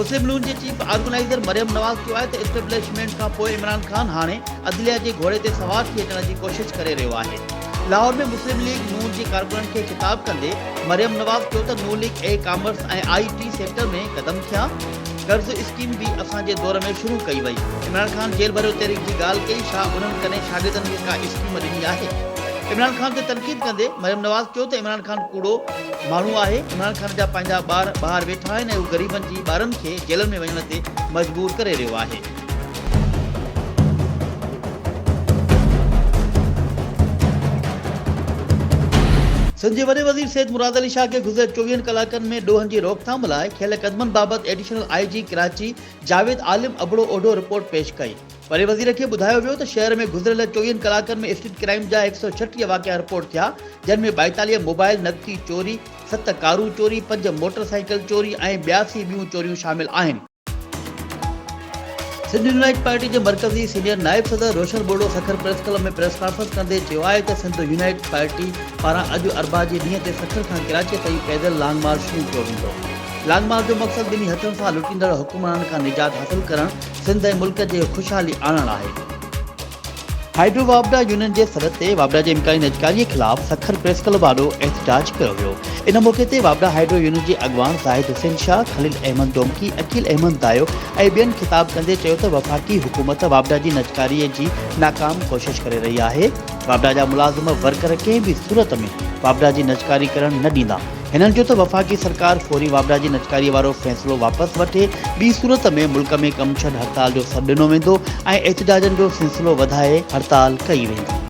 مسلم نون جي chief organizer Maryam Nawaz چيو آهي ته اسٽيبلشمينٽ کان پوء عمران خان هاڻي عدليه جي گهوڙي تي سوار ٿي اچڻ جي ڪوشش ڪري رهيو آهي. لاهور ۾ مسلم ليگ نون جي ڪارڪنن کي خطاب ڪندي مريم نواز چيو ته نون league e commerce ۽ I T sector ۾ قدم کنيا، قرض اسڪيم به اسان جي دور ۾ شروع ڪئي وئي، عمران خان جيل ڀريو تحريڪ جي ڳالهه ڪئي، ڇا انهن ڪڏهن شاگردن کي ڪا اسڪيم ڏني آهي؟ عمران خان تي تنقيد ڪندي مريم نواز چيو ته عمران خان ڪوڙو ماڻهو آهي، عمران خان جا پنهنجا ٻار ٻاهر ويٺا آهن ۽ هو غريبن جي ٻارن کي جيلن ۾ وڃڻ تي مجبور ڪري رهيو آهي. سنڌ جي وڏي وزير سيد مراد علي شاهه کي گذريل چوويهن ڪلاڪن ۾ ڏوهن جي روڪٿام لاء کنيل قدمن بابت additional I G Karachi Javed Alam Abro Odho report پيش ڪئي. وڏي وزير کي ٻڌايو ويو ته شهر ۾ گذريل چوويهن ڪلاڪن ۾ اسٽريٽ ڪرائيم جا 136 واقعا رپورٽ ٿيا جن ۾ 42 موبائل نقدي چوري، ست ڪارون چوري، پنج موٽر سائيڪل چوري ۽ 82 ٻيون چوريون شامل آهن. سنڌ يونائيٽ پارٽي جي مرڪزي سينيئر نائب صدر Roshan Buriro Sukkur press club ۾ press conference ڪندي چيو آهي ته سنڌ يونائيٽ پارٽي پاران اڄ اربع جي ڏينهن تي سکر کان ڪراچي تائين پيدل لانگ مارچ شروع ڪيو ويندو. لانگ مارچ جو مقصد ٻنهي هٿن سان لٽيندڙ حڪمرانن کان نجات حاصل ڪرڻ، سنڌ ۽ ملڪ جي خوشحالي آڻڻ آهي. هائيڊرو واپڊا يونين جي سڏ تي واپڊا جي امڪاني نجڪاري خلاف سکر پريس ڪلب آڏو احتجاج ڪيو ويو. ان موقعي تي واپڊا هائيڊرو يونين جي اڳواڻ زاهد حسين شاهه، خليل احمد ڊومڪي، عقيل احمد دايو ۽ ٻين خطاب ڪندي چيو ته وفاقي حڪومت واپڊا جي نجڪاري جي ناڪام ڪوشش ڪري رهي آهي، واپڊا جا ملازم ورڪر ڪنهن به صورت ۾ واپڊا جي نجڪاري ڪرڻ نه ڏيندا. هنن چيو ته وفاقي سرڪار فوري واپڊا جي نجڪاري وارو فيصلو واپس وٺي، ٻي صورت ۾ ملڪ ۾ ڪم ڇڏ هڙتال جو سڏ ڏنو ويندو ۽ احتجاجن جو سلسلو وڌائي هڙتال ڪئي ويندي.